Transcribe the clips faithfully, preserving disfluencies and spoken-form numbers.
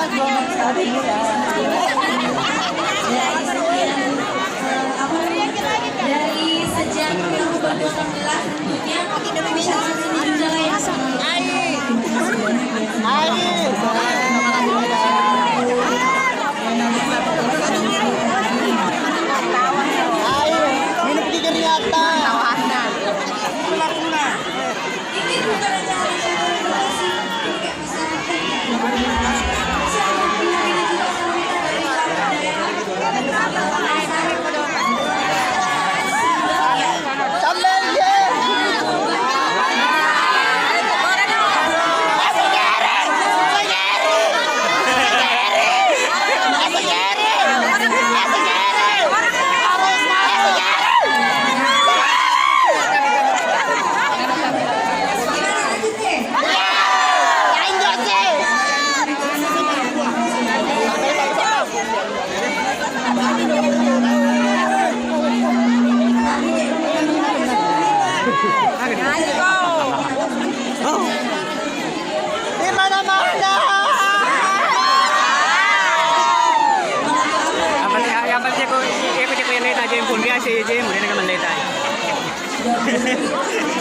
Dari sekian, eh, apa namanya, dari sejak tahun dua ribu delapan belas tentunya masyarakat sini juga lah yang sangat Di mana-mana. Yang penting, yang penting aku, aku cek yang lain aja yang pun dia sih aja, kemudian dengan lain aja.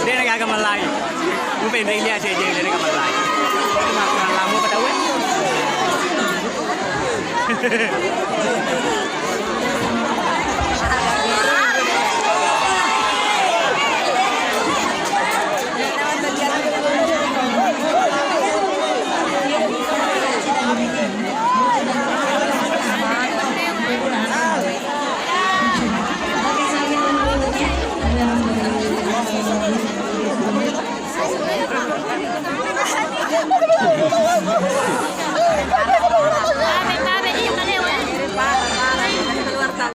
Dia nggak akan melai. Gue pengen dia sih aja, dia nggak melai. Cuma kurang lama apa tahu ya?